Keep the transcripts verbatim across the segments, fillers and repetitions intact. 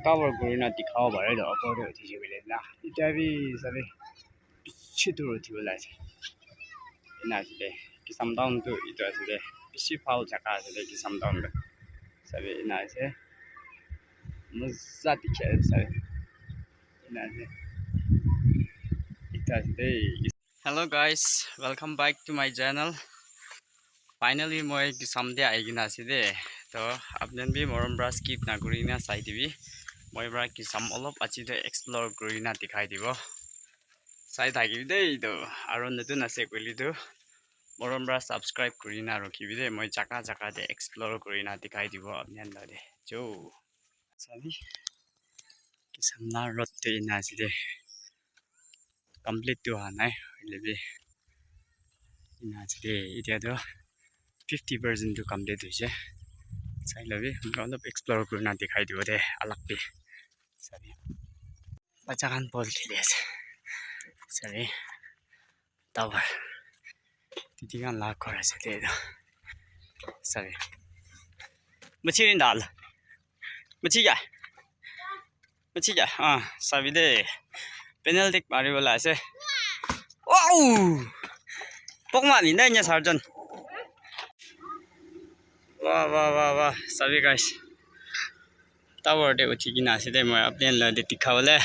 Cover kurina dikhabo pare toh, opor te uthi jai bole na. Itya bi sabi, bishi dur uthi bole ase. Ena ase de, Kisam town tu etu ase de, bishi bhal jaga ase de, Kisam town tu. Sabi, ena ase. Moza dikhi ase, sabi. Ena ase. Ekta ase de. Hello guys, welcome back to my channel. Finally, moi Kisam te ahi kena ase de. To, apni khan bi morom para skip na kuri kena sai dibi. Moi para Kisam olop aji te explore kuri kena dikhai dibo. Sai thakibi de etu. Aru notun ase koile tu, morom para subscribe kuri kena rakhibi de. Moi jaga jaga te explore kuri kena dikhai dibo apni khan la de. Jo. Sabi. Kisam la road te ena ase de. Complete tu howa nai, hoile bi ena ase de, itya tu fifty percent tu complete hoise. Sai le bi olop explore kurina dikhai dibo de, alak bi. Sabi, bacha khan ball kheli ase. Sabi, tower. Titi khan la ghor ase de etu. Sabi. Machi rin dal. Machi ya. Machi ya. Ah, sabi de. Penalty mari bola ase. Wow! Pokma ni nai nya sarjan. Wah, wah, wah, wah. Sabi guys. Tower te uthi kena ase de, moi apni khan la de dikha bole.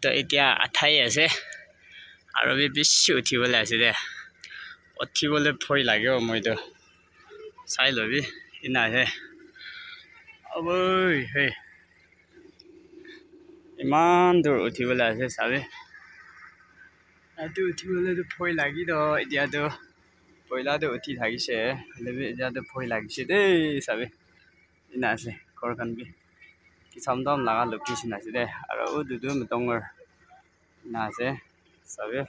To itya athai ase. Aru bi bishi uthi bole ase de. Uthi bole bhoi lage o moi to. Sai lobi. Ena ase. Aboi, hey. Iman dur uthi bole ase, sabi. Yate uthi bole to bhoi lagi to, itya to. Poila to uthi thakise. Hoile bi itya to bhoi lagise de, sabi. Ena ase, ghor khan bi. Kisam town laga location ase de. Aru utu tu dangor ena ase. Sabi.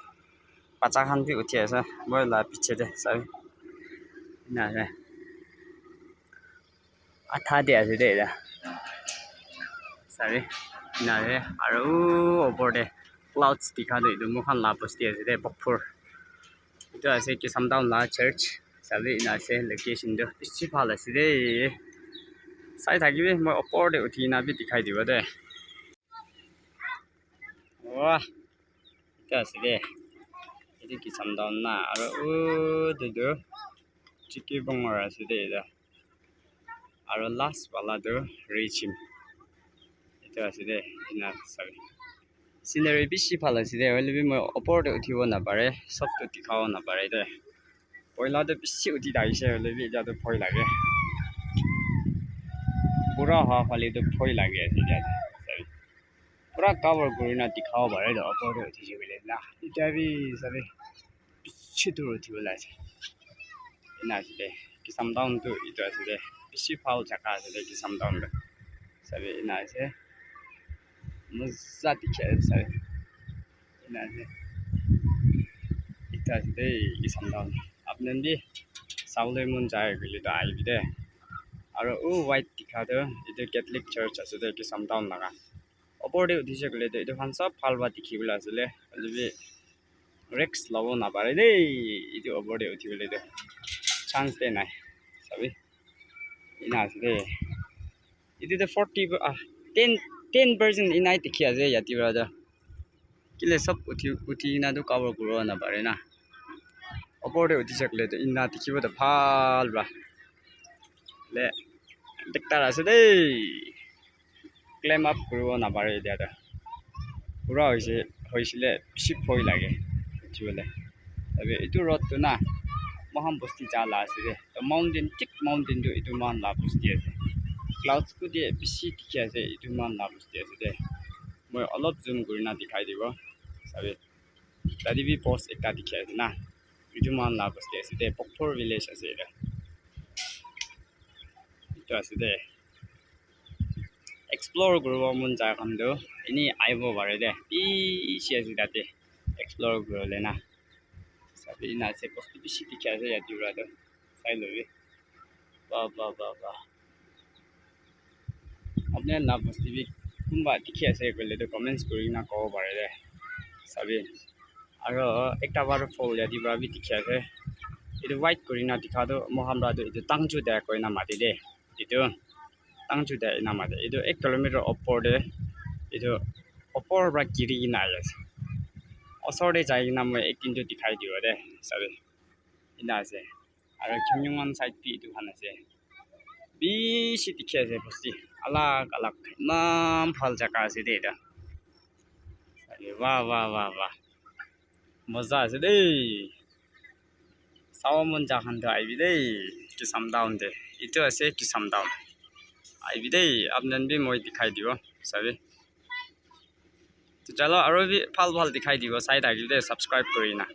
Bacha khan bi uthi ase. Moi la piche de, sabi. Ena ase. Atha de ase de eta. Sabi. Ena ase. Aru opor de clouds dikha tu etu moikhan la bosti ase de, Bokphor. Etu ase Kisam town la church. Sabi ena ase location tu bishi bhal ase de. Sai thakibi moi opor te uthi kena bi dikhai dibo de. Wah. Etu ase de. Etu Kisam town na. Aru utu tu Chiki Bongor ase de etu. Aru last wala tu Richim. Etu ase de. Ena sabi. Scenery bishi bhal ase de, hoile bi moi opor te uthibo napare, sob tu dikhabo napare de. Poila tu bishi uthi thakise, hoile bi itya tu bhoi lage. Pura hoa phale tu bhoi lage ase itya tu. Pura cover kurina dikhabo pare de, opor te uthi jai bole na. Itya bi sabi. Bishi dur uthi bole ase. Ena ase de. Kisam town tu etu ase de. Bishi bhal jaga ase de Kisam town tu. Sabi ena ase. Moza dikhi ase sabi. Ena ase. Ekta ase de Kisam town. Apni khan bi sabole mon jai koile to ahibi de. Aru uh white dikha tu etu Catholic church ase de Kisam town laga. Opor te uthi se koile tu etu khan sob bhal para dikhi bole ase le. Hoile bi risk lobo napare de, etu opor te uthi bole tu chance de nai, sabi, ena ase de. Etu tu forty, ah, ten, ten percent ena dikhi ase yate para tu. Kile sob uthi, uthi kena tu cover kuribo napare na. Opor te uthi se koile tu ena dikhibo tu bhal para. Le, diktar ase de. Climb up kuribo napare itya tu. Pura hoise, hoisile bishi bhoi lage uthibole. Tabi etu road tu na, moikhan bosti ja la ase de. To mountain, thik mountain tu etu moikhan la bosti ase. Clouds bi de bishi dikhi ase, etu moikhan la bosti ase de. Moi olop zoom kurina dikhai dibo. Sabi. Tate bi post ekta dikhi ase na. Etu moikhan la bosti ase de, Bokphor village ase etu. Etu ase de. Explore kuribo mon jai khan tu eni ahibo pare de. Bishi ase tate explore kuribole na. Sabi ena ase, bosti bishi dikhi ase yate para tu. Sai lobi. Ba, ba, ba, ba. Apni khan la bosti bi kunba dikhi ase koile tu comments kuri kena kobo pare de. Sabi. Aro ekta waterfall yate para bi dikhi ase. Etu white kuri kena dikha tu moikhan para tu etu Tangchu de koi kena mati de. Etu. Tangchu te ena mate. Etu ek kilometer opor te, etu opor para giri kena ahi ase. Osor te jai kena moi ek din tu dikhai dibo de, sabi. Ena ase. Aru Chungnung khan side te etu khan ase. Bishi dikhi ase bosti. Alag alag. Eman bhal jaga ase de eta. Wah, wah, wah, wah. Moza ase de. Sabo mon ja khan tu ahibi de. Kisam town te. Etu ase Kisam town. Ahibi de. Apni khan bi moi dikhai dibo. Sabi. To chalo, aru bi bhal bhal dikhai dibo. Sai thaki de. Subscribe kuri na.